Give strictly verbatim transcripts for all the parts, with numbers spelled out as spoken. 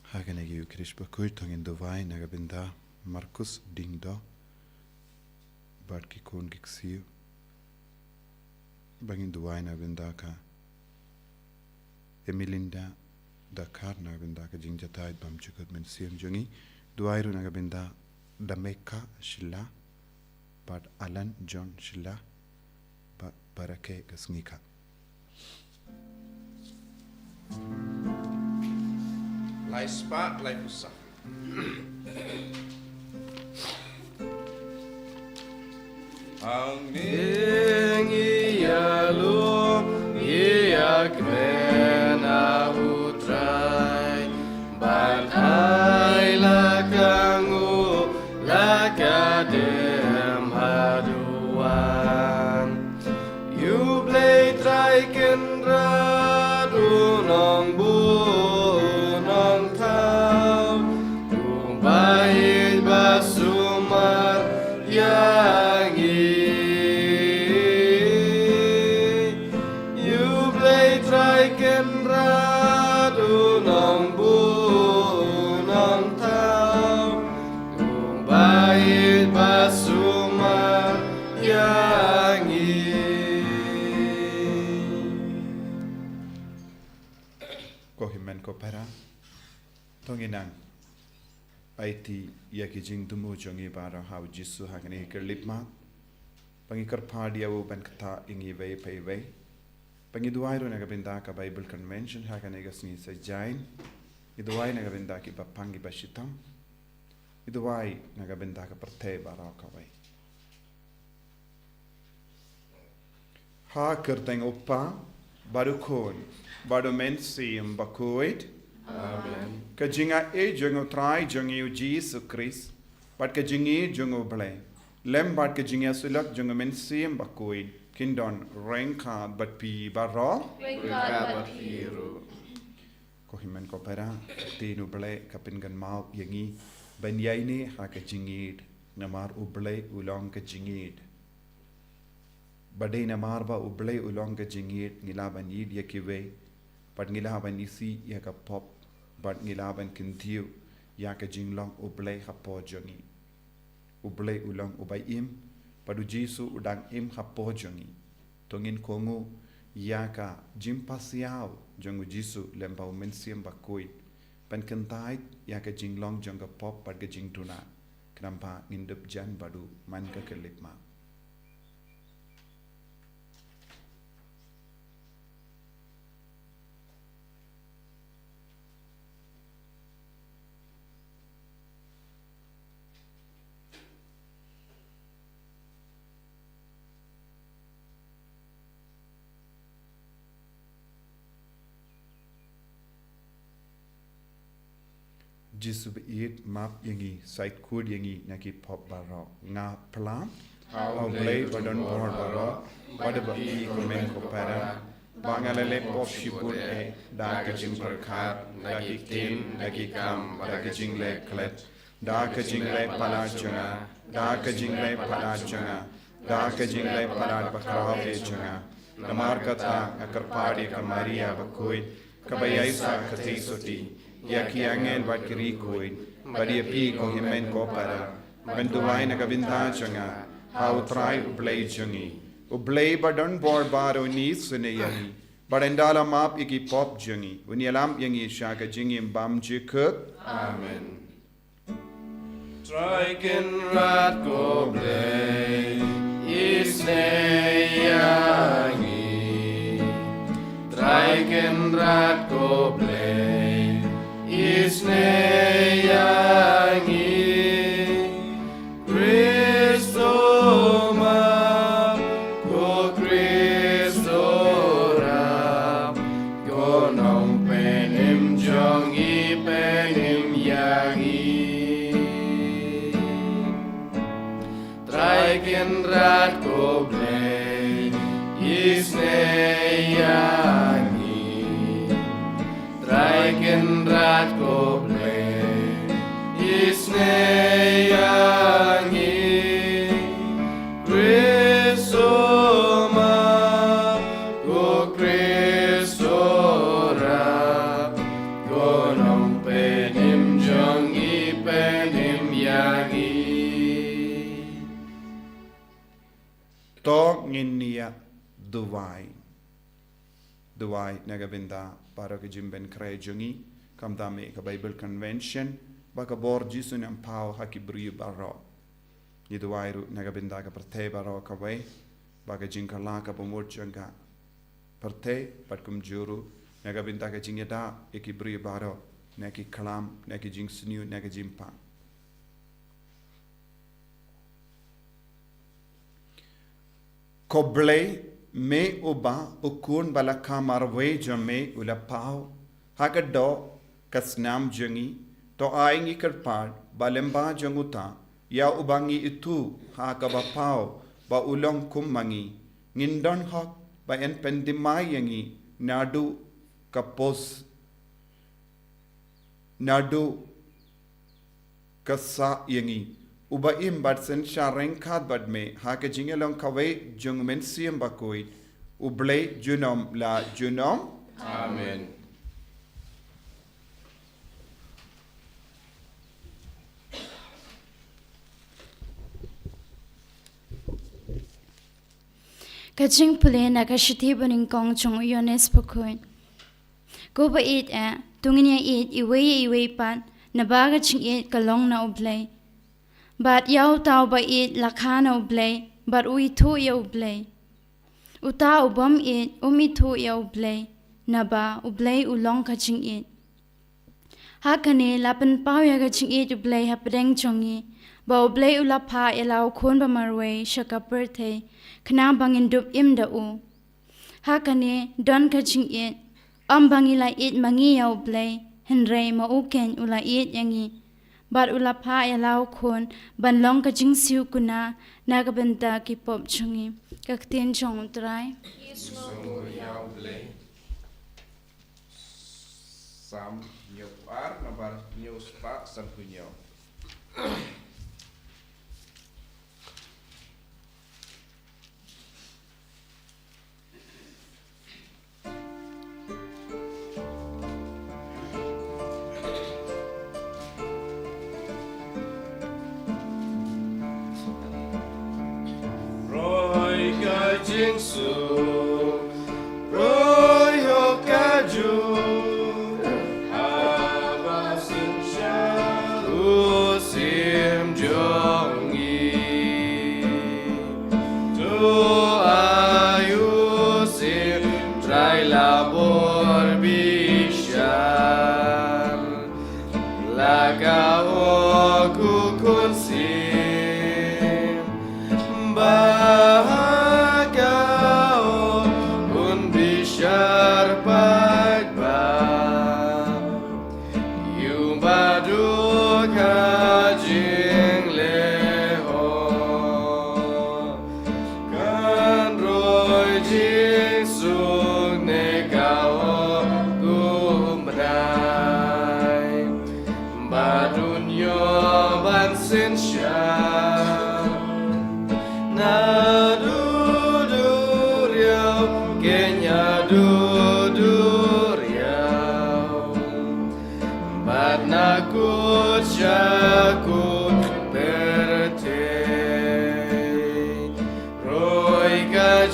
Ha kane ka Ïukharist bakhuid to ngin duwai na ka bynta Markus Diengdoh bad ki khun ki ksiew. Ba ngin duwai na ka bynta ka Emelinda Dkhar na ka bynta ka jingjahthait bymjukut mynsiem jong ngi. Duwai ruh na ka bynta Dameka Shylla bad Alan John Shylla bad baroh ka sngi ka. Lai spah laiphew saw. Hangne ngi ïalum ïakmen ha U Trai, bad ai la ka nguh la ka dem haduh wan. Ïa U Blei Trai Kynrad, U Nongbuh U Nongthaw, U Baieit ba sumar ïa ngi. Ïa U Blei Trai Kynrad, U Nongbuh U Nongthaw, U Baieit ba sumar ïa ngi. Ko hynmen ko para, to ngin nang aiti ïa ki jingthmu jong ngi baroh ha U Jisu ha kane ka khyllipmat. Ba ngi kyrpad ïa u ban ktah ïa ngi iwei pa iwei. Ba ngi duwai ruh na ka bynta ka Bible Convention ha kane ka sngi Saitjaiñ. Ngi duwai na ka bynta ki bapang ki bashitom. Ngi duwai na ka bynta ka pyrthei baroh kawei. Ha ka kyrteng U Kpa, bad U Khun, bad U Mynsiem Bakhuid. Amen. Ka jingaiei jong U Trai jong ngi U Jisu Khrist, bad ka jingïeit jong U Blei, lem bad ka jingïasyllok jong U Mynsiem Bakhuid, kin don ryngkat bad phi baroh. Ryngkat bad phi ruh. Ko hynmen ko para, ktien U Blei ka pynkynmaw ïa ngi ban ïaineh ha ka jingïeit, namar U Blei u long ka jingïeit. Ba dei namar ba U Blei u long ka jingïeit, ngi lah ban ïeit ïa kiwei, bad ngi lah ban isih ïa ka pop, bad ngi lah ban kyntiew ïa ka jinglong U Blei hapoh jong ngi. U Blei u long uba im, bad U Jisu u dang im hapoh jong ngi. To ngin kohnguh ïa ka jingpasiaw jong U Jisu lem bad U Mynsiem Bakhuid ban kyntait ïa ka jinglong jong ka pop bad ka jingduna. Khnang ba ngin dup jan bad u man ka khyllipmat. Jisu ba ïeit, map ïa ngi, shait khuid ïa ngi na ki pop baroh. Nga pyrshang ha U Blei ba don bor baroh, bad ha phi ko hynmen ko para, ba nga la leh pop shibun eh, da ka jingpyrkhat, da ki ktien, da ki kam, da ka jingleh klet, da ka jingleh palat jong nga, da ka jingleh palat jong nga, da ka jingleh palat bakhraw eh jong nga. Namar kata nga kyrpad ïa ka Maria bakhuid, kaba ïaisah ka theisotti, ïa ki angel bad ki riewkhuid, bad ïa phi ko hynmen ko para, ban duwai na ka bynta jong nga ha U Trai U Blei jong ngi. U Blei ba don bor baroh un isynei ïa ngi, bad un da la map ïa ki pop jong ngi, un ïalam ïa ngi sha ka jingim bymjukut. Amen. Trai Kynrad ko Blei, isynei ïa ngi. Trai Kynrad ko Blei, isynei ïa ngi. Khrist to map, ko Khrist to rap, ko Nongpynim jong ngi, pynim ïa ngi. Trai Kynrad ko Blei, isynei ïa ngi. Trai Kynrad ko Blei, isynei ïa ngi. Khrist to map, ko Khrist to rap, ko Nongpynim jong ngi, pynim ïa ngi. To ngin ïa duwai. Duwai na ka bynta baroh ki jingpynkhreh jong ngi, kumta mih ka Bible Convention, ba ka bor Jisu un ym poi ha ki briew baroh. Ngi duwai ruh na ka bynta ka pyrthei baroh kawei, ba ka jingkylla kaba mut jong ka pyrthei, bad kumjuh ruh na ka bynta ka jingïada ïa ki briew baroh, na ki khlam, na ki jingsniew, na ki jingpang. Ko Blei, me uba u Khun ba la kha marwei jong me u la poi ha ka doh ka snam jong ngi, to ai ngi kyrpad ba lyngba jong uta, ïa uba ngi ithuh ha kaba poi ba u long kum ma ngi, ngin don hok ba yn pyndymai ïa ngi naduh ka pos, naduh ka sah ïa ngi. Uba im bad synshar ryngkat bad me ha ka jingïalong kawei jong U Mynsiem Bakhuid, U Blei junom la junom. Amen. Ka jingpule na ka shithi banyngkong jong u Ïoannis Bakhuid. Ko ba ïeit eh, to ngin ïa ïeit iwei ïa iwei pat, naba ka jingïeit ka long na U Blei. Bad ïa uta uba ïeit la kha na U Blei, bad u ithuh ïa U Blei. Uta u bym ïeit um ithuh ïa U Blei, naba U Blei u long ka jingïeit. Ha kane la pynpaw ïa ka jingïeit U Blei hapdeng jong ngi, ba U Blei u la phah ïa la u Khun ba marwei sha ka pyrthei, khnang ba ngin dup im da u. Ha kane don ka jingïeit, ym ba ngi la ïeit ma ngi ïa U Blei, hynrei ma u keiñ u la ïeit ïa ngi, bad u la phah ïa la u Khun ban long ka jingsiew kuna na ka bynta ki pop jong ngi. Ka ktien jong U Trai. Sam hynñiew ar, nabar hynñiew spah san hynñiew. Roi ka jingsuk, roi ho ka juk, haba synshar u sim jong ngi. To ai u sim Trai la bor bishar. La ka hok u Khun sim, ba ha ka hok un bishar paidbah. Ïa u ba duk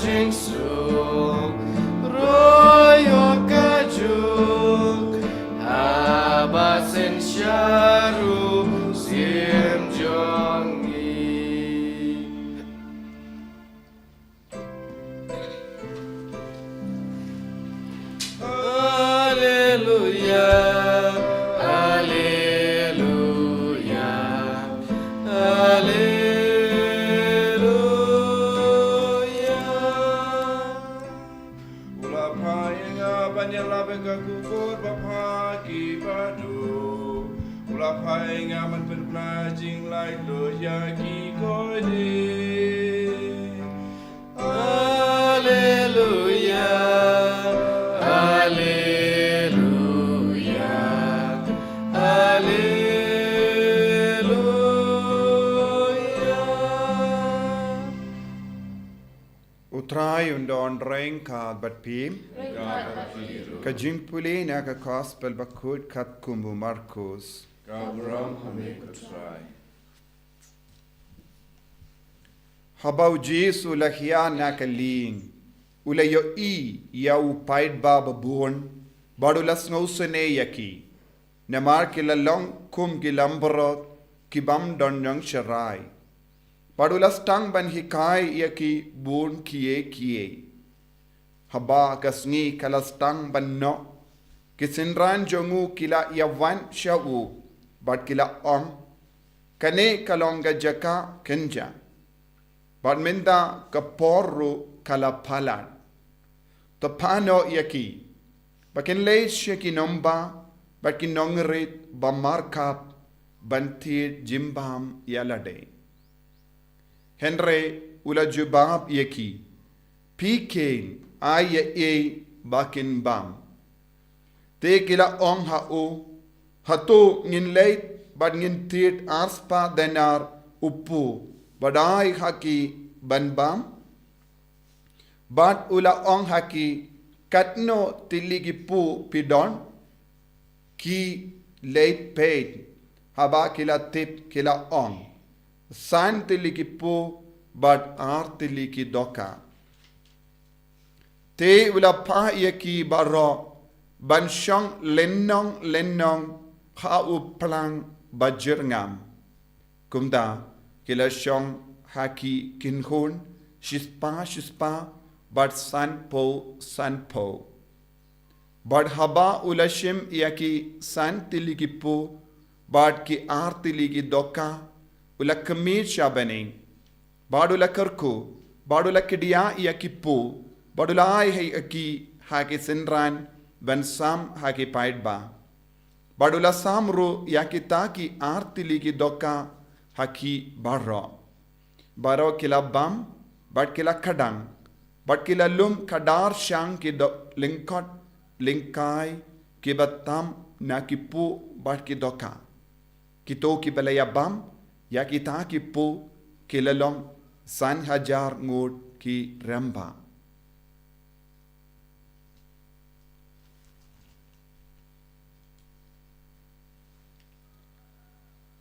Jingsuk, roh ïa ka juk, haba synshar u syiem jong ngi. Alleluia, alleluia, alleluia. U la phah ïa nga ban ïalap ïa ka kpoh ba pha ki ba duh. U la phah ïa nga ban pynbna jinglaitluid ïa ki kordit. Alleluia, alleluia, alleluia. U Trai un don ryngkat bad phi. Ryngkat bad phi ruh. Ka jingpule na ka Gospel bakhuid katkum u Markos. Ka burom ha me ko Trai. Haba u Jisu u la hiar na ka lieng, u la ïohi ïa u paidbah babun, bad u la sngewsynei ïa ki. Namar ki la long kum ki langbrot, ki bym don nongsharai. Bad u la sdang ban hikai ïa ki bun kiei kiei. Haba ka sngi ka la sdang ban noh, ki synran jong u ki la ïawan sha u, bad ki la ong, kane ka long ka jaka kynjah. Bad mynta ka por ruh ka la palat. To phah noh ïa ki, ba kin leit sha ki nongbah bad ki nongrit ba markap ban thied jingbam ïa lade. Hynrei u la jubab ïa ki, phi kheiñ ai ïa ei ba kin bam. Te ki la ong ha u, hato ngin leit bad ngin thied arspah denar u puh ba dei ha ki ban bam? Bad u la ong ha ki, katno tylli ki puh phi don? Ki leit peit, haba ki la tip ki la ong, san tylli ki puh bad ar tylli ki dohkha. Te u la phah ïa ki baroh ban shong lynnong lynnong ha u plang ba jyrngam. Kumta ki la shong ha ki kynhun, shispah shispah bad sanphew sanphew. Bad haba u la shim ïa ki san tylli ki puh bad ki ar tylli ki dohkha, u la khmih sha bneng, bad u la kyrkhu, bad u la khdiah ïa ki puh, bad u la ai ha ki ha ki synran ban sam ha ki paidbah. Bad u la sam ruh ïa kita ki ar tylli ki dohkha ha ki baroh. Baroh ki la bam bad ki la kdang, bad ki la lum khadar shang ki doh lyngkot lyngkai kiba tam na ki puh bad ki dohkha. Kito kiba la ïa bam ïa kita ki puh ki la long san hajar ngut ki rangbah.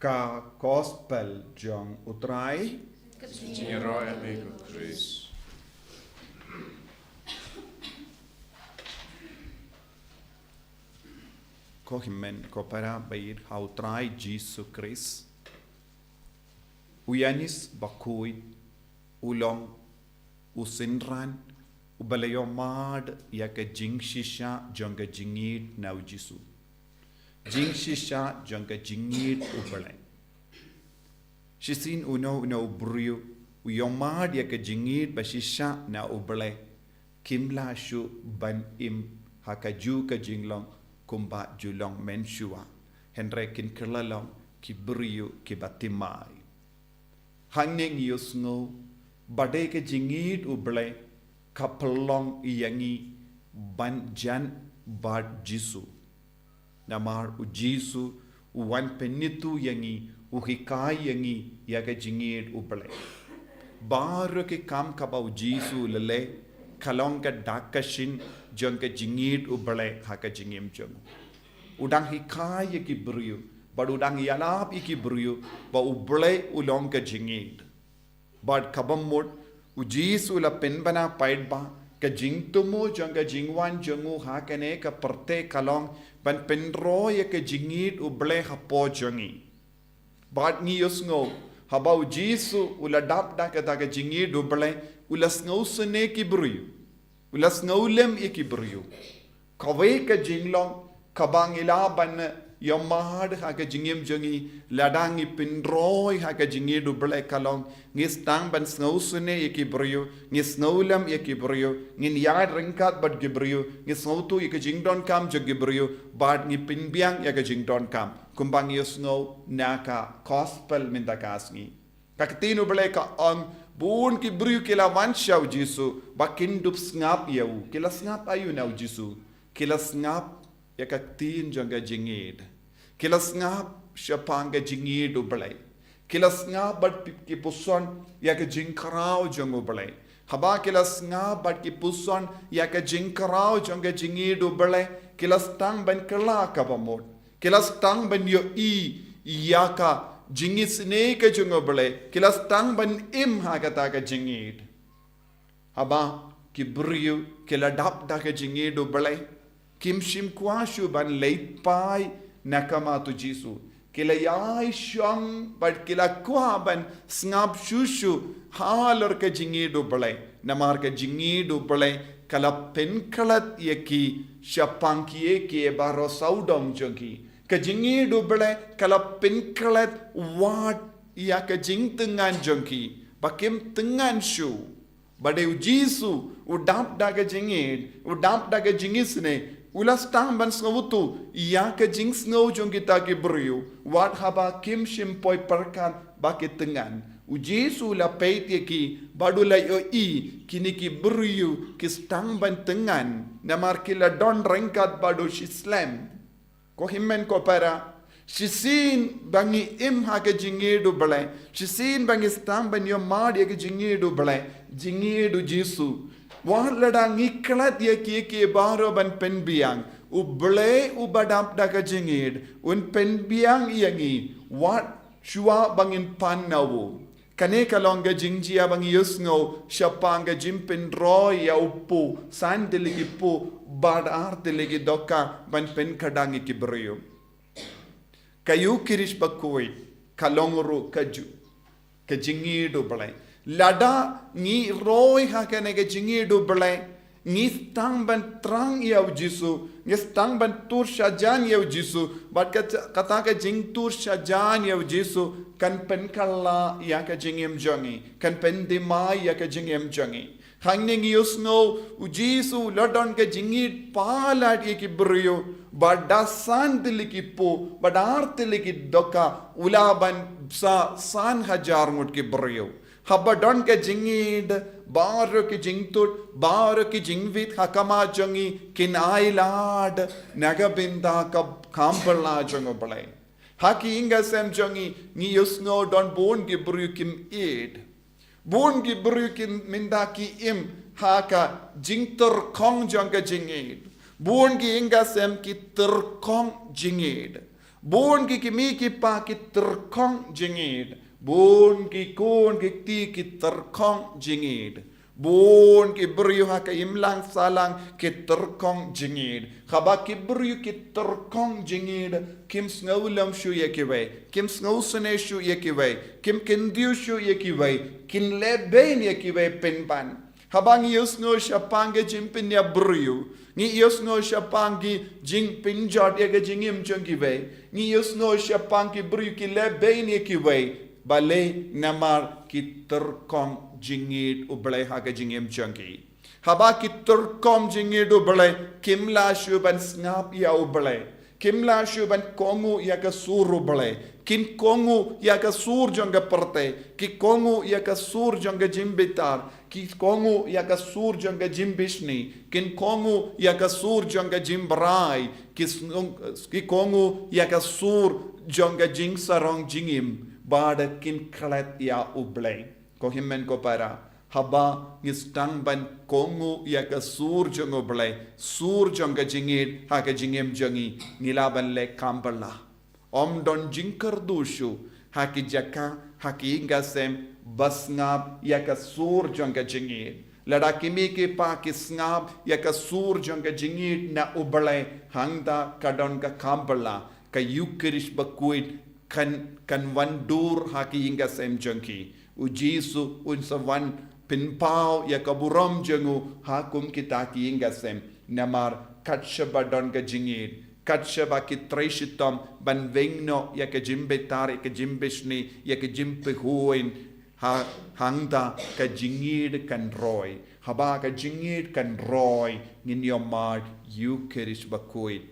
Ka Gospel jong u Trai. Ka jingïaroh ïa me ko Khrist. Ko hynmen ko para ba ïeit ha u Trai Jisu Khrist. U Ïanis bakhuid u long u synran uba la ïohmad ïa ka jingshisha jong ka jingïeit na u Jisu. Jingshisha jong ka jingïeit U Blei. Shisien uno uno u briew u ïohmad ïa ka jingïeit ba shisha na U Blei, kim lah shuh ban im ha kajuh ka jinglong kumba ju long mynshuwa. Hynrei kin kylla long ki briew kiba thymmai. Hangne ngi ïohsngew ba dei ka jingïeit U Blei ka pynlong ïa ngi ban jan bad Jisu. Namar u Jisu u wan pynithuh ïa ngi, u hikai ïa ngi ïa ka jingïeit U Blei. Baroh ki kam kaba u Jisu u la leh ka long ka dak ka shin jong ka jingïeit U Blei ha ka jingim jong u. U dang hikai ïa ki briew bad u dang ïalap ïa ki briew ba U Blei u long ka jingïeit. Bad kaba mut U Jisu u la pynbna paidbah, ka jingthmu jong ka jingwan jong u ha kane ka pyrthei ka long ban pynroi ïa ka jingïeit U Blei hapoh jong ngi. Bad ngi ïohsngew, haba u Jisu u la dap da kata ka jingïeit U Blei, u la sngewsynei ki briew, u la sngewlem ïa ki briew. Kawei ka jinglong kaba ngi lah ban ïohmad ha ka jingim jong ngi, lada ngi pynroi ha ka jingïeit U Blei ka long, ngi sdang ban sngewsynei ïa ki briew, ngi sngewlem ïa ki briew, ngin ïaid ryngkat bad ki briew, ngi sngewthuh ïa ka jingdonkam jong ki briew, bad ngi pynbiang ïa ka jingdonkam. Kumba ngi ïohsngew na ka gospel mynta ka sngi. Ka ktien U Blei ka ong, bun ki briew ki la wan sha u Jisu, ba kin dup sngap ïa u. Ki la sngap aïu na u Jisu? Ki la sngap ïa ka ktien jong ka jingïeit. Ki la sngap shaphang ka jingïeit U Blei. Ki la sngap bad pi-, ki puson ïa ka jingkhraw jong U Blei. Haba ki la sngap bad ki puson ïa ka jingkhraw jong ka jingïeit U Blei, ki la sdang ban kylla kaba mut. Ki la sdang ban ïohi ïa ka jingisynei ka jong U Blei. Ki la sdang ban im ha kata ka jingïeit. Haba ki briew ki la dap da ka jingïeit U Blei, kim shym kwah shuh ban leit phai na ka mat u Jisu. Ki la ïai shong bad ki la kwah ban sngap shuh shuh halor ka jingïeit U Blei. Namar ka jingïeit U Blei ka la pynkhlad ïa ki shaphang kiei kiei baroh sawdong jong ki. Ka jingïeit U Blei ka la pynkhlad wat ïa ka jingtyngan jong ki, ba kim tyngan shuh. Ba dei u Jisu u dap da ka jingïeit, u dap da ka jingisynei, u la sdang ban sngewthuh ïa ka jingsngew jong kita ki briew, wat haba kim shym poi pyrkhat ba ki tyngan. U Jisu u la peit ïa ki bad u la ïohi kine ki briew ki sdang ban tyngan, namar ki la don ryngkat bad u shisyllem. Ko hynmen ko para, shisien ba ngi im ha ka jingïeit U Blei, shisien ba ngi sdang ban ïohmad ïa ka jingïeit U Blei, jingïeit u Jisu, wat lada ngi khlad ïa kiei kiei baroh ban pynbiang, U Blei uba dap da ka jingïeit un pynbiang ïa ngi wat shuwa ba ngin pan na u. Kane ka long ka jingjia ba ngi ïohsngew shaphang ka jingpynroi ïa u pop, san tylli ki pop bad ar tylli ki dohkha ban pynkhiah ïa ki briew. Ka Ïukharist bakhuid ka long ruh kajuh ka jingïeit U Blei. Lada ngi roi ha kane ka jingïeit U Blei, ngi sdang ban thrang ïa u Jisu, ngi sdang ban tur shajan ïa u Jisu, bad kata, kata ka jingtur shajan ïa u Jisu kan pynkylla ïa ka jingim jong ngi, kan pyndimai ïa ka jingim jong ngi. Hangne ngi ïohsngew u Jisu u la don ka jingïeit palat ïa ki briew, bad da san tylli ki pop, bad ar tylli ki dohkha, u la ban sah san hajar ngut ki briew. Haba don ka jingïeit, baroh ki jingtut, baroh ki jingwit ha khmat jong ngi kin ailad na ka bynta ka kam phylla jong U Blei. Ha ki ïing ki sem jong ngi, ngi ïohsngew don bun ki briew kim ïeit. Bun ki briew ki mynta ki im ha ka jingtyrkhong jong ka jingïeit. Bun ki ïing ki sem ki tyrkhong jingïeit. Bun ki kmie ki kpa ki tyrkhong jingïeit. Bun ki khun ki kti ki tyrkhong jingïeit. Bun ki briew ha ka imlang sahlang ki tyrkhong jingïeit. Haba ki briew ki tyrkhong jingïeit, kim sngewlem shuh ïa kiwei, kim sngewsynei shuh ïa kiwei, kim kyntiew shuh ïa kiwei, kin lehbeiñ ïa kiwei pynban. Haba ngi ïohsngew shaphang ka jingpynïap briew, ngi ïohsngew shaphang ki jingpynjot ïa ka jingim jong kiwei, ngi ïohsngew shaphang ki briew ki lehbeiñ ïa kiwei, balei? Namar ki tyrkhong jingïeit U Blei ha ka jingim jong ki. Haba ki tyrkhong jingïeit U Blei, kim lah shuh ban sngap ïa U Blei. Kim lah shuh ban kohnguh ïa ka sur U Blei. Kin kohnguh ïa ka sur jong ka pyrthei. Ki kohnguh ïa ka sur jong ka jingbitar. Ki kohnguh ïa ka sur jong ka jingbishni. Kin kohnguh ïa ka sur jong ka jingbrai. Ki snung-, ki kohnguh ïa ka sur jong ka jingsarong jingim. Bad kin klet ïa U Blei. Ko hynmen ko para, haba ngi sdang ban kohnguh ïa ka sur jong U Blei, sur jong ka jingïeit ha ka jingim jong ngi, ngi lah ban leh kam phylla. Ym don jingkyrduh shuh ha ki jaka, ha ki ïing ki sem, ba sngap ïa ka sur jong ka jingïeit. Lada ki mei ki pa ki sngap ïa ka sur jong ka jingïeit na U Blei, hangta ka don ka kam bylla, ka Ïukharist bakhuid kan, kan wan dur ha ki ïing ka sem jong ki. U Jisu un sa wan pynpaw ïa ka burom jong u ha kum kita ki ïing ka sem. Namar kat shaba don ka jingïeit, kat shaba ki trei shitom ban weng noh ïa ka jingbitar, ïa ka jingbishni, ïa ka jingpyrkhat, ha, hangta ka jingïeit kan roi. Haba ka jingïeit kan roi, ngin ïohmad ïa U Khrist bakhuid.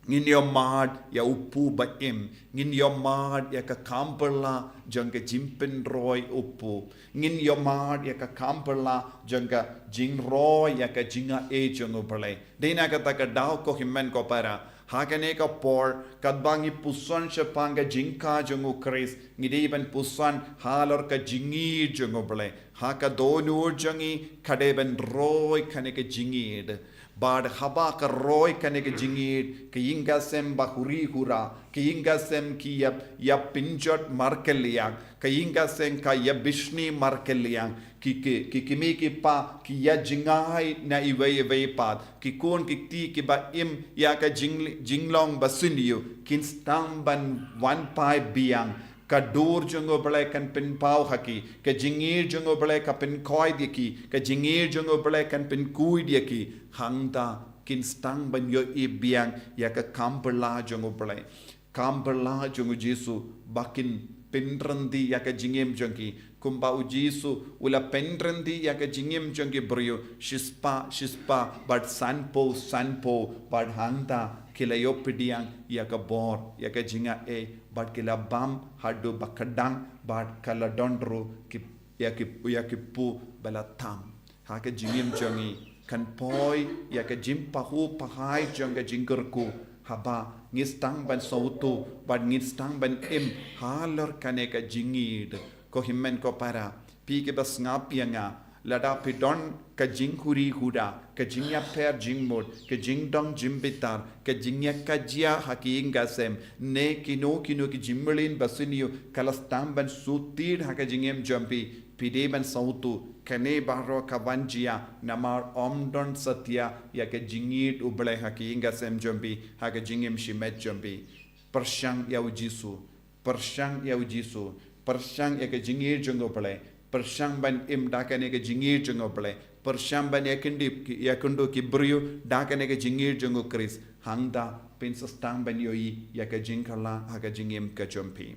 Ngin ïohmad ïa U Pu ba im. Ngin ïohmad ïa ka kam bylla jong ka jingpynroi U Pu. Ngin ïohmad ïa ka kam bylla jong ka jingroi ïa ka jingaiei jong U Blei. Dei na kata ka daw, ko hynmen ko para, ha kane ka por, katba ngi puson shaphang ka jingkha jong U Khrist, ngi dei ban puson halor ka jingïeit jong U Blei. Ha ka dohnud jong ngi ka dei ban roi kane ka jingïeit. Bad haba ka roi kane ka jingïeit, ka ïing ka sem ba huri hura, ka ïing ka sem ki ïa, ïa pynjot markylliang, ka ïing ka sem ka ïa bishni markylliang, ki, ki, ki, ki mei ki pa ki ïa jngai na iwei iwei pat, ki khun ki kti kiba im ïa ka jing, jinglong ba sniew, kin sdang ban wan phai biang. Ka dur jong U Blei kan pynpaw ha ki, ka jingïeit jong U Blei ka pynkhuid ïa ki, ka jingïeit jong U Blei kan pynkhuid ïa ki. Hangta kin sdang ban ïohi biang ïa ka kam bylla jong U Blei. Kam bylla jong U Jisu ba kin pynryndi ïa ka jingim jong ki. Kumba U Jisu u la pynryndi ïa ka jingim jong ki briew shispah shispah bad sanphew sanphew, bad hangta ki la ïoh pdiang ïa ka bor, ïa ka jingaiei, bad ki la bam haduh ba kdang, bad ka la don ruh ki, ïa ki, ïa ki pu ba la tam. Ha ka jingim jong ngi kan poi ïa ka jingpahuh pahai jong ka jingkyrkhu, haba ngi sdang ban sngewthuh bad ngi sdang ban im halor kane ka jingïeit. Ko hynmen ko para, phi kiba sngap ïa nga, lada phi don ka jinghuri hura, ka jingïapher jingmut, ka jingdong jingbitar, ka jingïakajia ha ki ïing ka sem, ne kino kino ki jingmlien ba sniew ka la sdang ban shu tied ha ka jingim jong phi, phi dei ban sngewthuh, kane baroh ka wan jia namar ym don satia ïa ka jingïeit U Blei ha ka ïing ka sem jong phi, ha ka jingim shimet jong phi. Pyrshang ïa U Jisu, pyrshang ïa U Jisu, pyrshang ïa ka jingïeit jong U Blei, pyrshang ban im da kane ka jingïeit jong U Blei, pyrshang ban ïakynduh ki, ïakynduh ki briew da kane ka jingïeit jong U Khrist, hangta phin sa sdang ban ïohi ïa ka jingkylla ha ka jingim ka jong phi.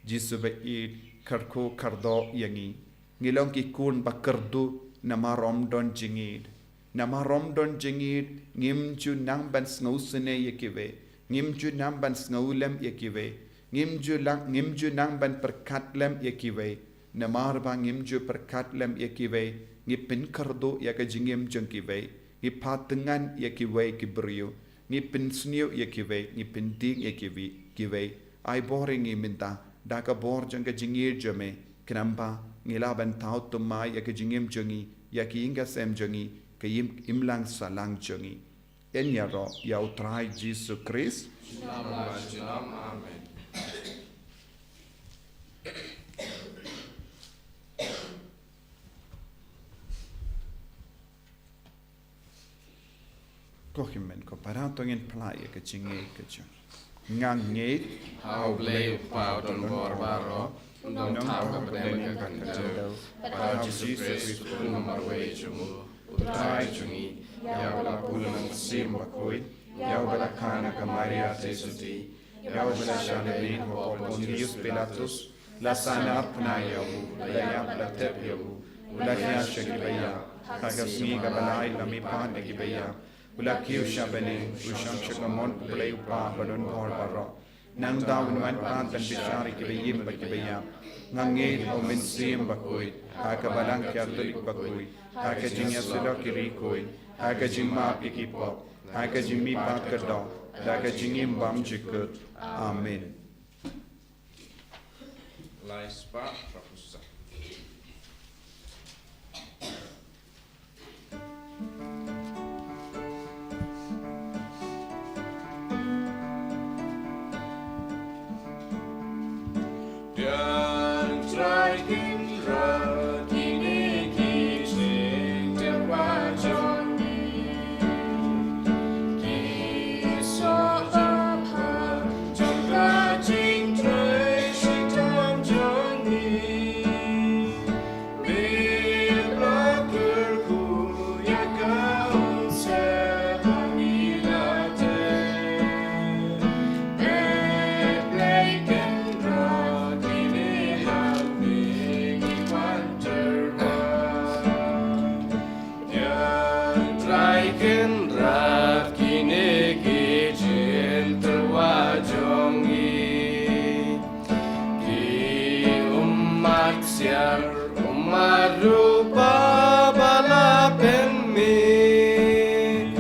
Jisu ba ïeit, kyrkhu kyrdoh ïa ngi. Ngi long ki khun ba kyrduh namar ym don jingïeit. Namar ym don jingïeit, ngim ju nang ban sngewsynei ïa kiwei. Ngim ju nang ban sngewlem ïa kiwei. Ngim ju lang, ngim ju nang ban pyrkhat lem ïa kiwei. Namar ba ngim ju pyrkhat lem ïa kiwei, ngi pynkyrduh ïa ka jingim jong kiwei. Ngi phah tyngan ïa kiwei ki briew. Ngi pynsniew ïa kiwei, ngi pyndieng ïa kiwei, kiwei. Ai bor ïa ngi mynta da ka bor jong ka jingïeit jong me, khnang ba ngi lah ban thaw thymmai ïa ka jingim jong ngi, ïa ki ïing ka sem jong ngi, ka im, imlang sahlang jong ngi. Yn ïaroh ïa U Trai Jisu Khrist. Amen. Ko hynmen ko para, to ngin phla ïa ka jingngeit ka jong. Nga ngeit ha U Blei U Kpa u don bor baroh, u nongthaw kaba bneng bad kaba kyndew, bad ha U Jisu Khrist u khun marwei jong u, U Trai jong ngi, ïa uba la bun u Mynsiem Bakhuid, ïa uba la kha na ka Maria Theisotti, ïa uba la shah lehniam hapoh Pontius Pilatus, la sahnarphna ïa u, la ïap, la thep ïa u, u la thiah sha kiba ïap, ha ka sngi kaba lai u la mihpat na kiba ïap, u la kiew sha bneng, u shong sha ka mon U Blei U Kpa ba don bor baroh. Nangta un wan pat ban bishar ïa kiba im bad kiba ïap. Nga ngeit ha U Mynsiem Bakhuid, ha ka Balang Katholik bakhuid, ha ka jingïasyllok ki riewkhuid, ha ka jingmap ïa ki pop, ha ka jingmihpat ka doh, da ka jingim bymjukut. Amen. Lai spah hynriew phew saw. Biang Trai ki Kynrad kine ki jingtyrwa jong ngi, ki ummat siar, ummat rupa ba la pynmih.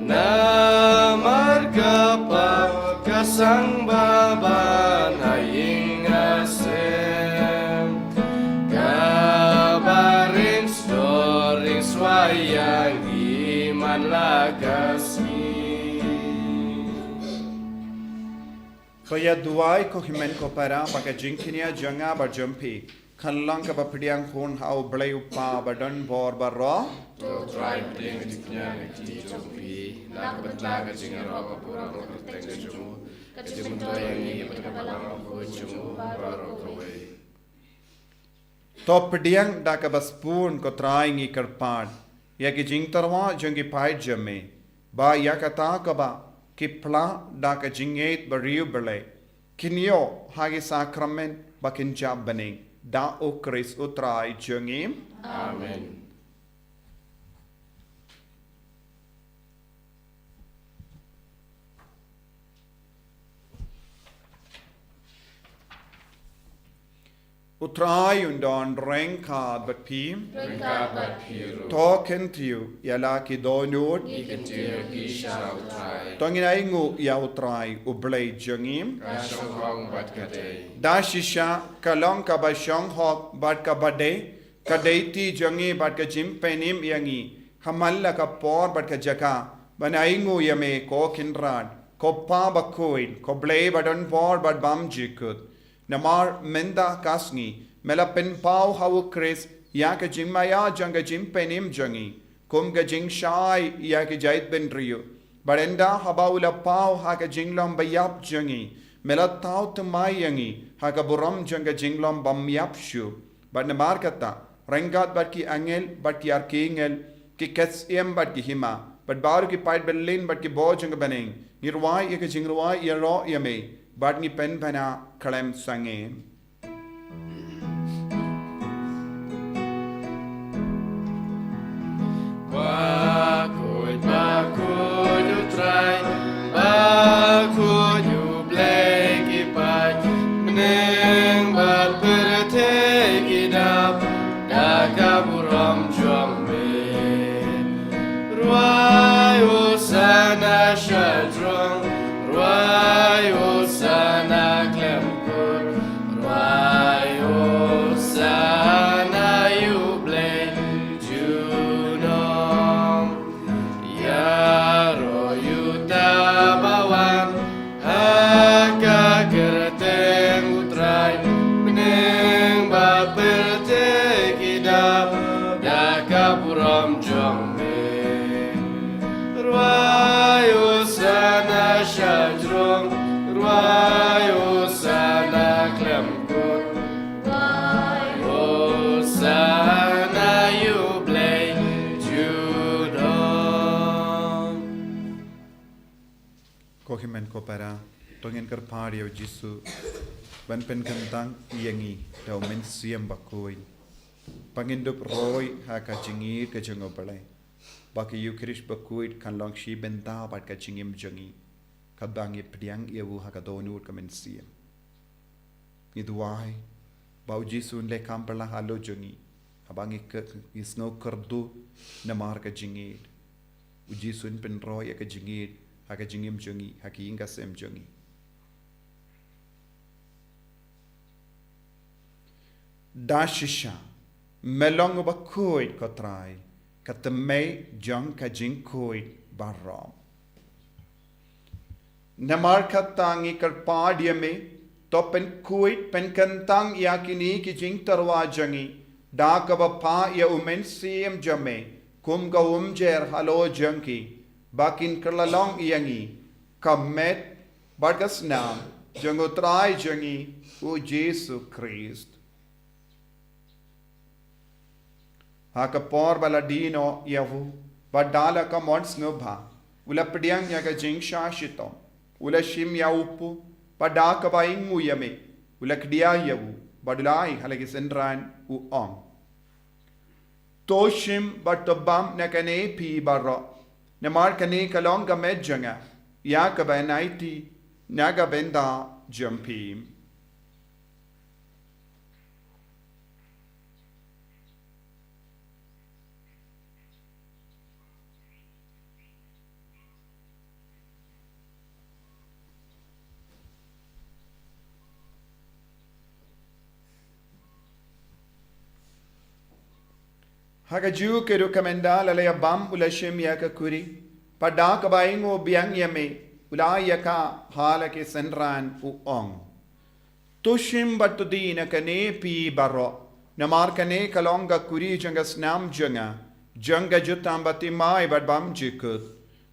Namar ka pap ka sangbaban ha ïing ha sem, kaba ring sdor ring swai ïa ngi man la ka sngi. To ïa duwai, ko hynmen ko para, ba ka jingkñia jong nga bad jong phi kan long kaba pdiang hun ha U Blei U Kpa ba don bor baroh. To Trai, pdiang ka jingkñia na ka kti jong phi, na ka bynta ka jingïaroh ka burom ka kyrteng ka jong u, ka jingmyntoi ïa ngi bad ka balang bakhuid jong u baroh kawei. To pdiang da kaba sbun, ko Trai, ngi kyrpad ïa ki jingtyrwa jong ki paid jong me, ba ïa kata kaba ki phla da ka jingngeit ba riewblei, kin ïoh ha ki sakramen ba kin jop bniah, da U Khrist U Trai jong ngi. Amen. U Trai un don ryngkat bad phi. Ryngkat bad phi ruh. To kyntiew ïa la ki dohnud. Ngi kyntiew ïa ki sha U Trai. To ngin ainguh ïa U Trai U Blei jong ngi. Ka shong hok bad ka dei. Da shisha ka long kaba shong hok bad kaba dei ka dei ti jong ngi bad ka jingpynim ïa ngi ha man la ka por bad ka jaka ban ainguh ïa me, ko Kynrad, ko Pa bakhuid, ko Blei ba don bor bad bymjukut. Namar mynta ka sngi me la pynpaw ha U Khrist ïa ka jingmaïa jong ka jingpynim jong ngi, kum ka jingshai ïa ki jaitbynriew. Bad ynda haba u la paw ha ka jinglong baïap jong ngi, me la thaw thymmai ïa ngi ha ka burom jong ka jinglong bymïap shuh. Bad namar kata, ryngkat bad ki angel bad ki arkangel, ki ksiem bad ki hima, bad baroh ki paid byllien bad ki bor jong ka bneng, ngi rwai ïa ka jingrwai ïaroh ïa me, bad ngi pynbna khlem sangeh. Bakhuid, bakhuid U Trai, bakhuid U Blei ki paid, bneng bad pyrthei ki dap da ka burom jong me. Rwai Hosana sha jrong, rwai Hosana khlem kut, rwai Hosana ïa U Blei junom. Ïaroh ïa uta ba wan ha ka kyrteng U Trai, bneng bad pyrthei ki dap da ka burom jong me. Rwai Hosana sha jrong, rwai Hosana khlem kut, rwai Hosana ïa U Blei junom. Ko hynmen ko para, to ngin kyrpad ïa U Jisu ban pynkyntang ïa ngi da U Mynsiem Bakhuid, ba ngin dup roi ha ka jingïeit ka jong U Blei, ba ka Eukharist bakhuid kan long shi bynta bad ka jingim jong ngi, katba ngi pdiang ïa u ha ka dohnud ka mynsiem. Ngi duwai ba U Jisu un leh kam pyrshah halor jong ngi, haba ngi k-, ngi sngew kyrduh namar ka jingïeit. U Jisu un pynroi ïa ka jingïeit ha ka jingim jong ngi, ha ka ïing ka sem jong ngi. Da shisha me long uba khuid, ko Trai, ka tymmen jong ka jingkhuid baroh. Namar kata ngi kyrpad ïa me, to pynkhuid pynkyntang ïa kine ki jingtyrwa jong ngi da kaba phah ïa U Mynsiem jong me kum ka umjer halor jong ki, ba kin kylla long ïa ngi ka met bad ka snam jong U Trai jong ngi U Jisu Khrist. Ha ka por ba la die noh ïa u, bad da la ka mon sngewbha, u la pdiang ïa ka jingshah shitom, u la shim ïa u kpu, bad da kaba ainguh ïa me, u la khdia ïa u, bad u la ai ha la ki synran, u ong: To shim bad to bam na kane phi baroh, Namar kane ka long ka met jong nga, ïa kaba yn aiti na ka bynta jong phi. Ha kajuh ka rukom, ynda la ïa bam, u la shim ïa ka kuri, bad da kaba ainguh biang ïa me, u la ai ïa ka ha la ki synran, u ong: To shim bad to die na kane phi baroh, namar kane ka long ka kuri jong ka snam jong nga, jong ka jutang bathymmai bad bymjukut,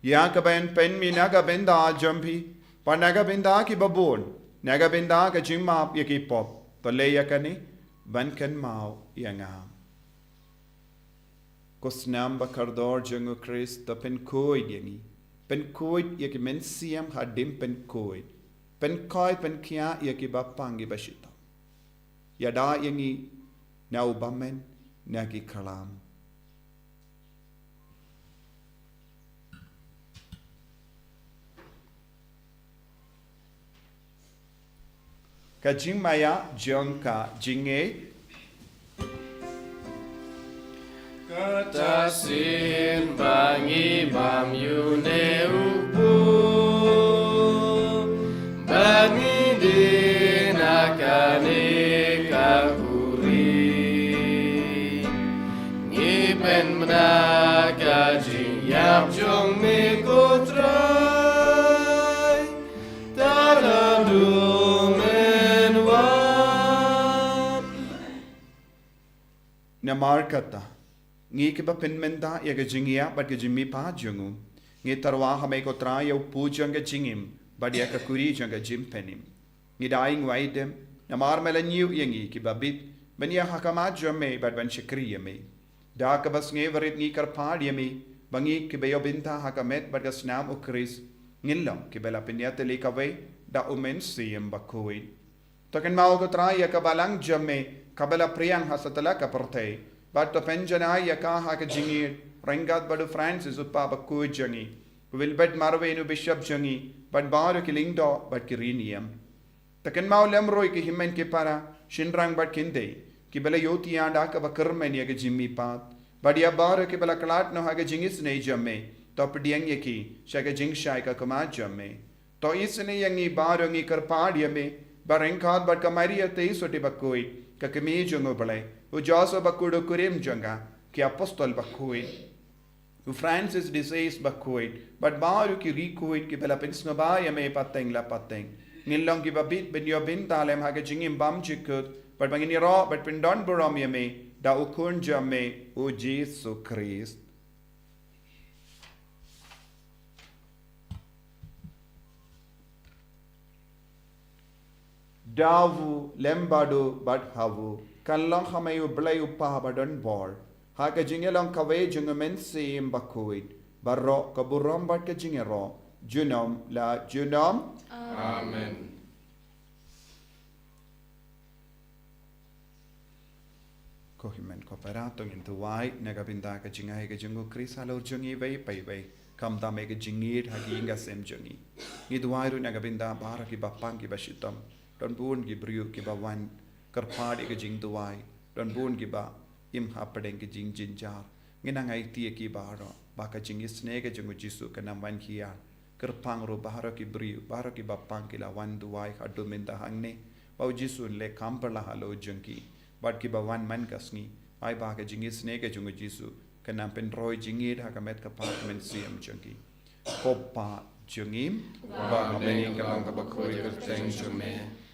ïa kaba yn pynmih na ka bynta jong phi bad na ka bynta kiba bun, na ka bynta ka jingmap ïa ki pop. To leh ïa kane ban kynmaw ïa nga. Ko snam ba kordor jong U Khrist, to pynkhuid ïa ngi. Pynkhuid ïa ki mynsiem hadien pynkhuid. Pynkhuid, pynkhiah ïa ki bapang ki bashitom. Ïada ïa ngi na u bymmen na ki khlam. Ka jingmaïa jong ka jingngeit. Kata shisien ba ngi bam ïa une u kpu, ba ngi die na kane ka kuri, ngi pynbna ka jingïap jong me, ko Trai. Namar kata, ngi kiba pynmynta ïa ka jingïap bad ka jingmihpat jong u, ngi tyrwa ha me, ko Trai, ïa u kpu jong ka jingim bad ïa ka kuri jong ka jingpynim. Ngi da ïeng wai dem, namar me la ñiew ïa ngi kiba bit ban ïeng ha khmat jong me bad ban shakri ïa me. Da kaba sngewrit ngi kyrpad ïa me ba ngi kiba ïoh bynta ha ka met bad ka snam U Khrist, ngin long kiba la pynïatylli kawei da U Mynsiem Bakhuid. To kynmaw, ko Trai, ïa ka balang jong me kaba la phriang ha satlak ka pyrthei, bad to pynjanai ïa ka ha ka jingïeit ryngkat bad u Francis, u Pop bakhuid jong ngi, u Wilbert Marwein, u Bishop jong ngi, bad baroh ki lyngdoh bad ki riewniam. To kynmaw lem ruh ïa ki hynmen ki para, shynrang bad khyndiat, kiba la ïohthiah da kaba kyrmen ïa ka jingmihpat, bad ïa baroh kiba la khlad noh ha ka jingisynei jong me, to pdiang ïa ki sha ka jingshai ka khmat jong me. To isynei ïa ngi baroh, ngi kyrpad ïa me, ba ryngkat bad ka Maria Theisotti bakhuid, ka Kmie jong U Blei, u Joseph bakhuid u kurim jong ka, ki Apostol bakhuid, u Francis de Sales bakhuid, bad baroh ki riewkhuid kiba la pynsngewbha ïa me pateng la pateng, ngin long kiba bit ban ïoh bynta lem ha ka jingim bymjukut, bad ba ngin ïaroh bad pyndonburom ïa me da u Khun jong me, u Jisu Khrist. Da u, lem bad u, bad ha u, kan long ha me U Blei U Kpa badonbor, ha ka jingïalong kawei jong U Mynsiem Bakhuid, baroh ka burom bad ka jingïaroh, junom la junom. Amen. Ko hynmen ko para, to ngin duwai na ka bynta ka jingai ka jong U Khrist halor jong iwei pa iwei, khamtam ha ka jingïeit ha ka ïing ka sem jong ngi. Ngi duwai ruh na ka bynta baroh ki bapang ki bashitom. Don bun ki briew kiba wan kyrpad ïa ka jingduwai. Don bun kiba im hapdeng ka jingjynjar. Ngin nang aiti ïa ki baroh ba ka jingisynei ka jong U Jisu kan nang wan hiar. Kyrpang ruh baroh ki briew, baroh ki bapang ki la wan duwai haduh mynta hangne, ba U Jisu un leh kham pyrshah halor jong ki. Bad kiba wan man ka sngi, ai ba ka jingisynei ka jong U Jisu kan nang pynroi jingïeit ha ka met ka phad mynsiem jong ki. Ko Pa jong ngi, ba ha bneng, ka long kaba khuid ka kyrteng jong me.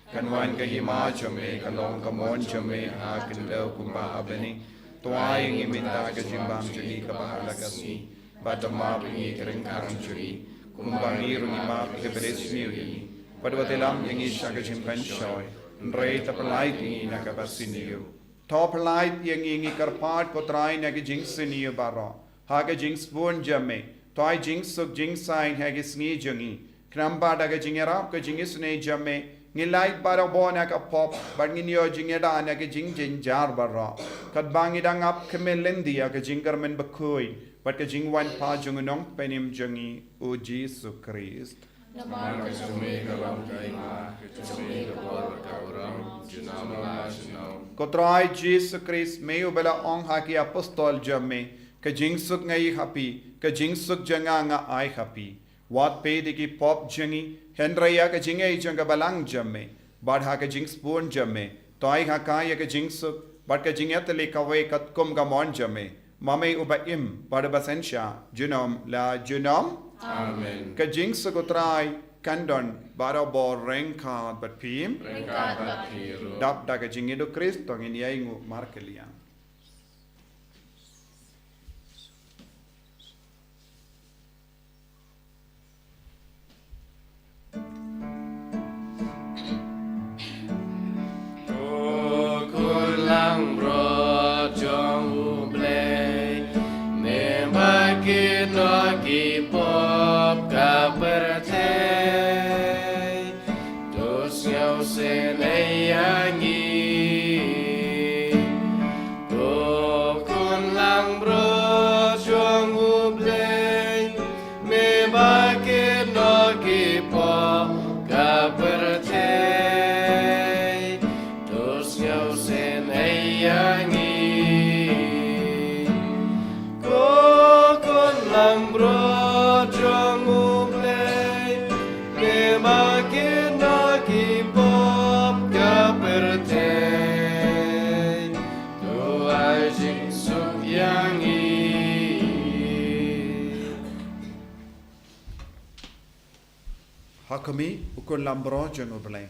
Kan wan ka hima jong me, kan long ka mon jong me ha khyndew kumba ha bneng. To ai ïa ngi mynta ka jingbam jong ngi kaba ha la ka sngi. Bad to map ïa ngi ki ryngkang jong ngi, kumba ngi ruh ngi map ïa kiba ïasniew ïa ngi. Bad wat ïalam ïa ngi sha ka jingpynshoi, hynrei to pyllait ïa ngi na kaba sniew. To pyllait ïa ngi, ngi kyrpad ko Trai, na ka jingsniew baroh, ha ka jingsbun jong me. To ai jingsuk jingsaiñ ha ka sngi jong ngi, khnang ba da ka jingïarap ka jingisynei jong me, Ngi lait baroh na ka pop, bad ngin ïoh jingïada na ka jingjynjar baroh. Katba ngi dang ap khmih lynti ïa ka jingkyrmen bakhuid, bad ka jingwan pat jong u Nongpynim jong ngi, u Jisu Khrist. Namar ka jong me ka long ka hima, ka jong me ka bor, ka burom, junom la junom. Ko Trai Jisu Khrist, me uba la ong ha ki apostol jong me, ka jingsuk nga ai ha phi, ka jingsuk jong nga nga ai ha phi. Wat peit ïa ki pop jong ngi, hynrei ïa ka jingaiei jong ka Balang jong me, bad ha ka jingsbun jong me, to ai ha ka ïa ka jingsuk, bad ka jingïatylli kawei katkum ka mon jong me, ma me uba im, bad uba synshar, junom la junom. Amen. Ka jingsuk u Trai kan don barabor ryngkat bad phi. Ryngkat bad phi ruh. Dap da ka jingïeid u Khrist, to ngin ïainguh markylliang. Ko khun langbrot jong U Blei, me ba kit noh ki pop ka pyrthei, to sngewsynei ïa ngi. Ko khun langbrot jong U Blei, me ba kit noh ki pop ka pyrthei, to sngewsynei ïa ngi. Ko khun langbrot jong U Blei, me ba kit noh ki pop ka pyrthei, to ai jingsuk ïa ngi. Ha khmih, u khun langbrot jong U Blei.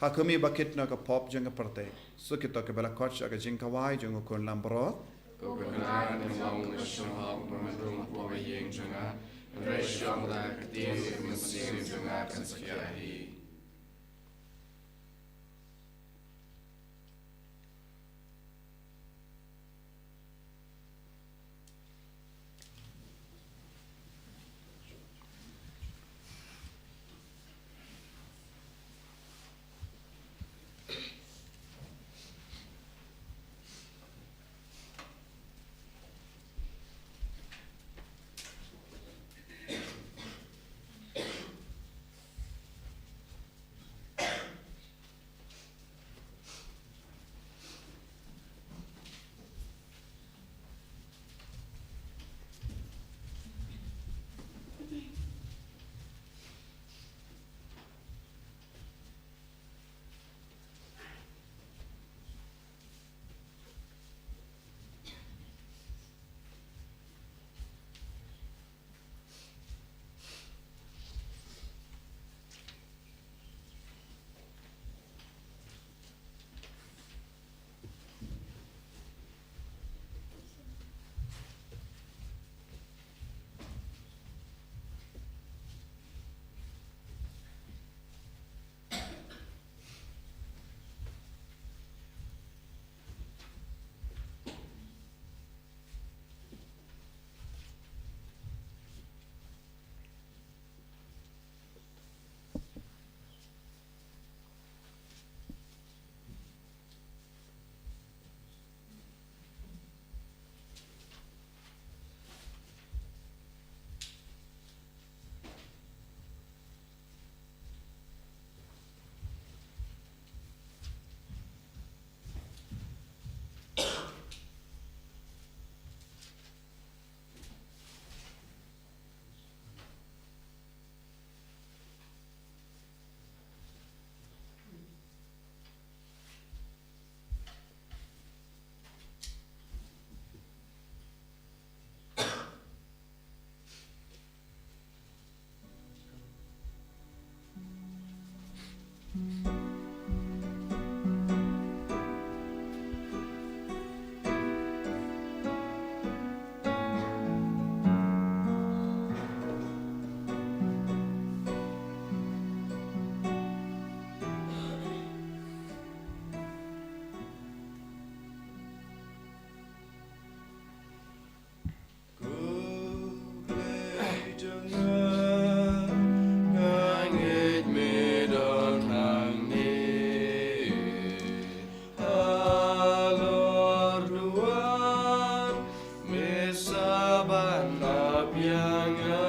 Ha khmih ba kit noh ka pop jong ka pyrthei. Suk ïa kito kiba la khot sha ka jingkhawai jong u khun langbrot. Ko Kynrad, me long ka shynrong, me long pop ïing jong nga. Hynrei shong da ka ktien, ka mynsiem jong nga kan sa khia hi. Ap ïa nga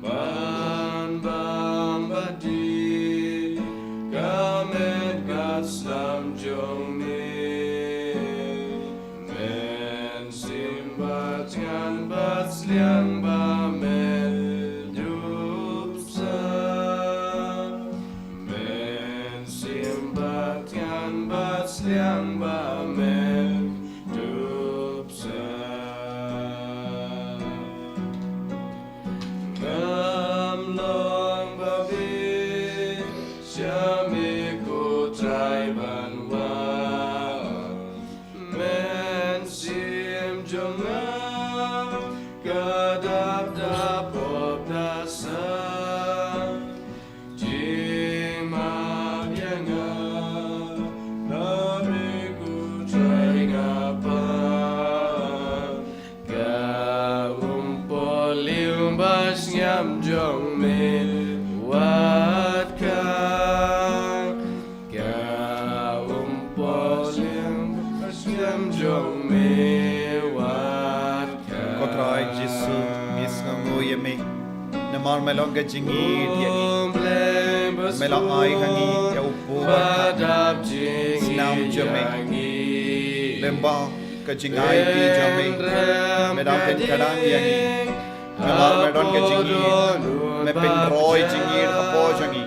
ban bam bad die ka met bad slam jong me. Mynsiem bad thngan bad sliang ba myndupsa. Mynsiem bad thngan bad sliang ba myndupsa. Ngam long ba bit sha me ko Trai ban wad. Mynsiem jong nga ka dap da pop da sa. Jingmap ïa nga na me ko Trai nga pan. Ka um poi lieng ba sngap jong me wat ka. Ka um poi lieng ba sngap jong me wat ka. Ko Trai Jisu, ngi sngewnguh ïa me. Namar me long ka jingïeit ïa ngi. Me la ai ha ngi ïa u pop ba ka snam jong me. Lyngba ka jingaiti jong me, me dang pynkhlaiñ ïa ngi. Namar me don ka jingïeit, me pynroi jingïeit hapoh jong ngi.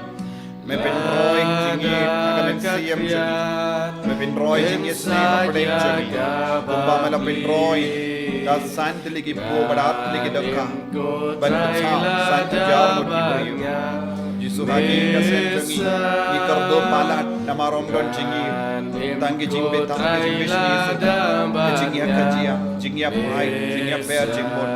Me pynroi jingïeit ha ka mynsiem jong ngi. Me pynroi jingïeit sniew hapdeng jong ngi. Kumba me la pynroi da san tylli ki pop bad ar tylli ki dohkha ban pynshah san hajar ngut ki briew. Jisu, ha kane ka sien jong ngi, ngi kyrduh palat namar ym don jingïeit. Tang ki jingbit, tang ki jingbishni, ka jingïakajia, jingïaphai, jingïaper, jingmut.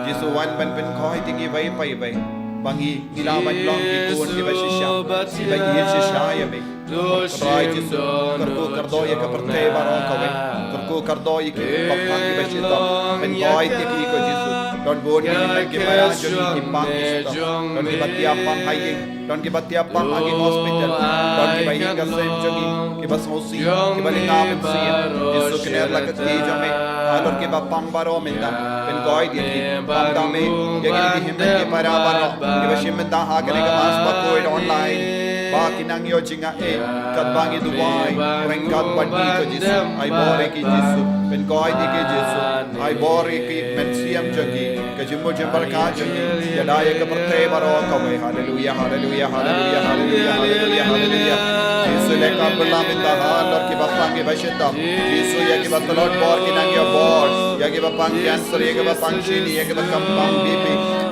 Jisu, wan ban pynkhuid ïa ngi iwei pa iwei ba ngi, ngi lah ban long ki khun kiba shisha, kiba ïeit shisha ïa me. Ko Trai Jisu, kyrkhu kyrdoh ïa ka pyrthei baroh kawei. Kyrkhu kyrdoh ïa ki baphang kiba shitom. Pynkoit ïa ki, ko Jisu. Don bun ki hynmen ki para jong ngi ki pang ki shitom. Don kiba tiap pang ha ïing. Don kiba tiap pang ha ki hospital. Don kiba ïing ka sem jong ngi kiba sngewsih, kiba lynga mynsiem. Jisu, kner la ka kti jong me halor kiba pang baroh mynta. Pynkoit ïa ki, pang tang me ïa kine ki hynmen ki para baroh kiba shim bynta ha kane ka Mass bakhuid online. Ba kin nang ïoh jingaiei katba ngi duwai, ryngkat bad ngi, ko Jisu. Ai bor ïa ki, Jisu. Pynkoit ïa ki, Jisu. Ai bor ïa ki mynsiem jong ki, ka jingmut jingpyrkhat jong ki, ïada ïa ka pyrthei baroh kawei. Haleluia, haleluia, haleluia, haleluia, haleluia, haleluia. Jisu, leh ka bynta halor kiba pang kiba shitom. Jisu, ïa kiba tlot bor kin nang ïoh bor. Ïa kiba pang cancer, ïa kiba pang shini, ïa kiba kam pang B P,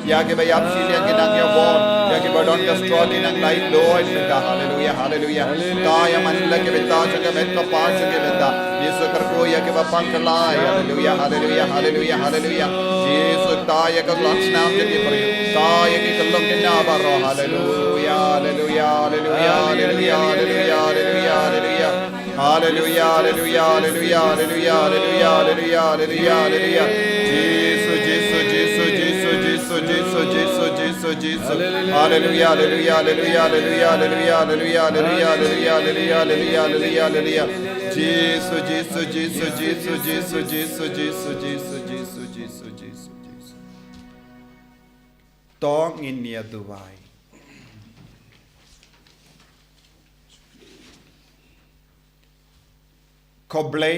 ïa kiba ïap shiliang kin nang ïoh bor. Ïa kiba don ka stroke kin nang lait luid mynta. Haleluia, haleluia. Kata ïa man la ki bynta jong ka met ka pas jong ki bynta. Jisu, kyrkhu ïa kiba pang kyllai. Haleluia, haleluia, haleluia, haleluia. Jisu, kata ïa ka sla snam jong ki briew. Kata ïa ki kyllon ki na baroh. Haleluia, haleluia, haleluia, haleluia, haleluia, haleluia, haleluia. Haleluia, haleluia, haleluia. Jisu, Jisu, Jisu. Haleluia, haleluia, haleluia. Jisu, Jisu, Jisu. To ngin ïa duwai. Khublei,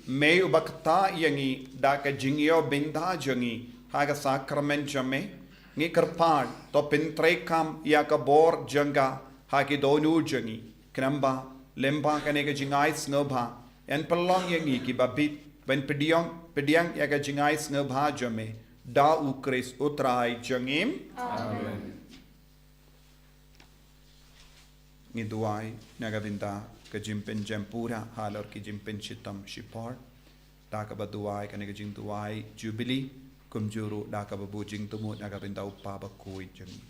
me uba ktah ïa ngi da ka jingïoh bynta jong ngi ha ka sakramen jong me. Ngi kyrpad, to pyntreikam ïa ka bor jong ka ha ki dohnud jong ngi. Khnang ba lyngba kane ka jingai sngewbha, yn pynlong ïa ngi kiba bit ban pdiang, pdiang ïa ka jingai sngewbha jong me, da U Khrist U Trai jong ngi. Amen. Ngi duwai na ka bynta ka jingpynjem pura halor ki jingpynshitom shipor da kaba duwai kane ka jingduwai Jubili, kumjuh ruh da kaba buh jingthmu na ka bynta u Kpa bakhuid jong ngi.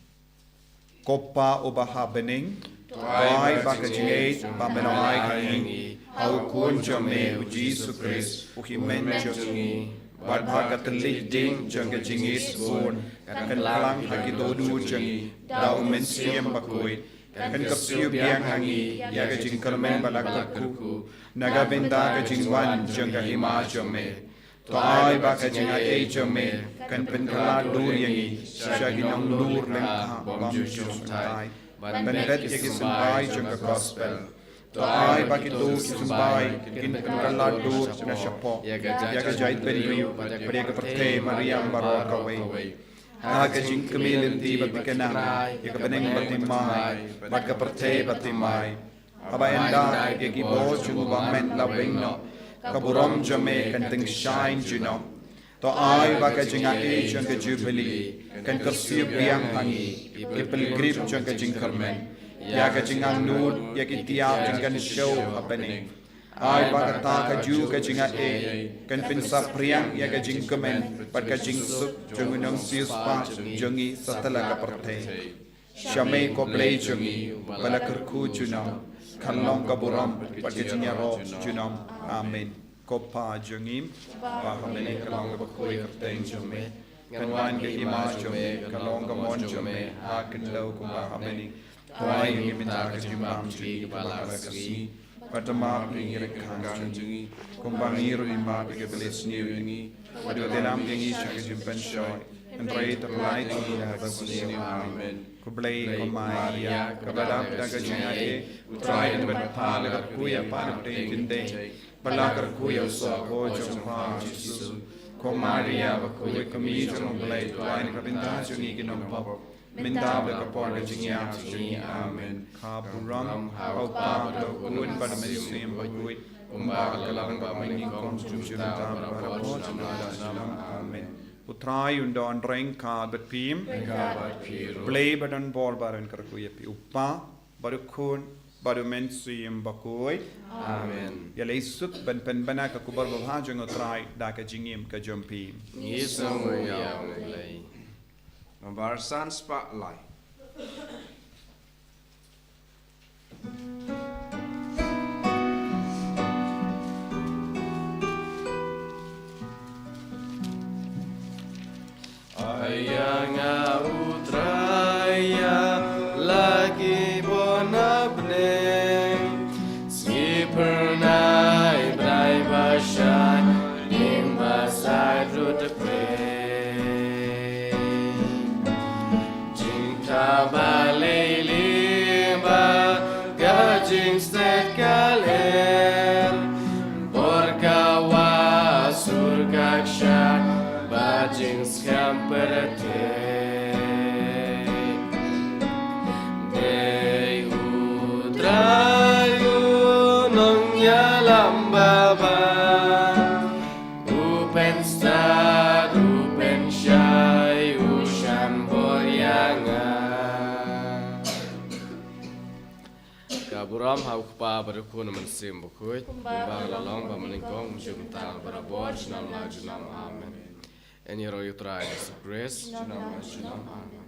Ko Pa uba ha bneng, duwai ba ka jingïeit ba me la ai ha ngi ha U Khun jong me U Jisu Khrist, U Hynmen jong ngi, bad ba ka thylliej ding jong ka jingïeit sbun kan klang ha ki dohnud jong ngi da U Mynsiem Bakhuid, kan kyrsiew biang ha ngi ïa ka jingkyrmen ba la kyrkhu na ka bynta ka jingwan jong ka Hima jong me. To ai ba ka jingaiei jong me kan pynkylla dur ïa ngi sha ki nonglur lyngkha bymjukut, ban pynbeit ïa ki symbai jong ka gospel. To ai ba kito ki symbai kin pynkylla dur na shapoh ïa ka jaitbynriew bad ïa ka pyrthei mariang baroh kawei. Ha ka jingkmie lynti bad thikna ïa ka bneng bad thymmai bad ka pyrthei bad thymmai. Haba ynda ïa ki bor jong u bymman la weng noh, ka burom jong me kan tyngshaiñ junom. To ai ba ka jingaiei jong ka jubili kan kyrsiew biang ha ngi, ki pilgrim jong ka jingkyrmen, ïa ka jingangnud ïa ki tiar jingkynshew ha bneng. Ai ba kata ka ju ka jingaiei kan pynsaphriang ïa ka jingkmen bad ka jingsuk jong u nongsiewspah jong ngi satlak ka pyrthei. Sha me ko Blei jong ngi ba la kyrkhu junom, kan long ka burom bad ka jingïaroh junom. Amen. Ko Pa jong ngi ba ha bneng, ka long ka bakhuid ka kyrteng jong me. Kan wan ka hima jong me, kan long ka mon jong me ha khyndew kumba ha bneng. To ai ïa ngi mynta ka jingbam jong ngi kaba la ka sngi, bad to map ïa ngi ki ryngkang jong ngi, kumba ngi ruh ngi map ïa kiba leh sniew ïa ngi. Bad to ym ïalam ïa ngi sha ka jingpynshoi, hynrei to pynlait ïa ngi na kaba sniew. Amen. Ko Blei, ko Maria kaba dap da ka jingaiei, U Trai u don bad pha. La kyrkhu ïa pha na pdeng khyndiat bad la kyrkhu ïa u soh jong pha U Jisu. Ko Maria bakhuid, ka kmie jong U Blei, to duwai na ka bynta jong ngi ki nongpop, mynta bad ka por ka jingïap jong ngi. Amen. Ka burom ha U Kpa bad U Khun bad U Mynsiem Bakhuid, kumba ka la long bad mynnyngkong, kumjuh mynta bad barabor, junom la junom. Amen. U Trai un don ryngkat bad phi. Ryngkat bad phi ruh. Blei ba don bor ba un kyrkhu ïa phi, U Kpa bad U Khun bad U Mynsiem Bakhuid. Amen. Ïa leit suk ban pynbna ka khubor babha jong U Trai da ka jingim ka jong phi. Ngi sngewnguh ïa U Blei. Nambar san spah lai. Ai ïa nga U Trai ïa la ki bun na bneng, sngi phyrnai bnai ba shai, ïing ba sait ruh te pyrshah. Jingthaw ba lei lei bad ka jingstet ka lem, bor ka wah, sur ka kshaid, bad jingskhem pyrthei. Dei U Trai u nongïalam babha, u pynstad, u pynshai, u shah bor ïa nga. Ka burom ha U Kpa bad U Khun, U Mynsiem Bakhuid, kumba ka la long bad mynnyngkong, kumjuh mynta, barabor, junom la junom. Amen. Yn ïaroh ïa U Trai Jisu Khrist. Junom la junom. Amen.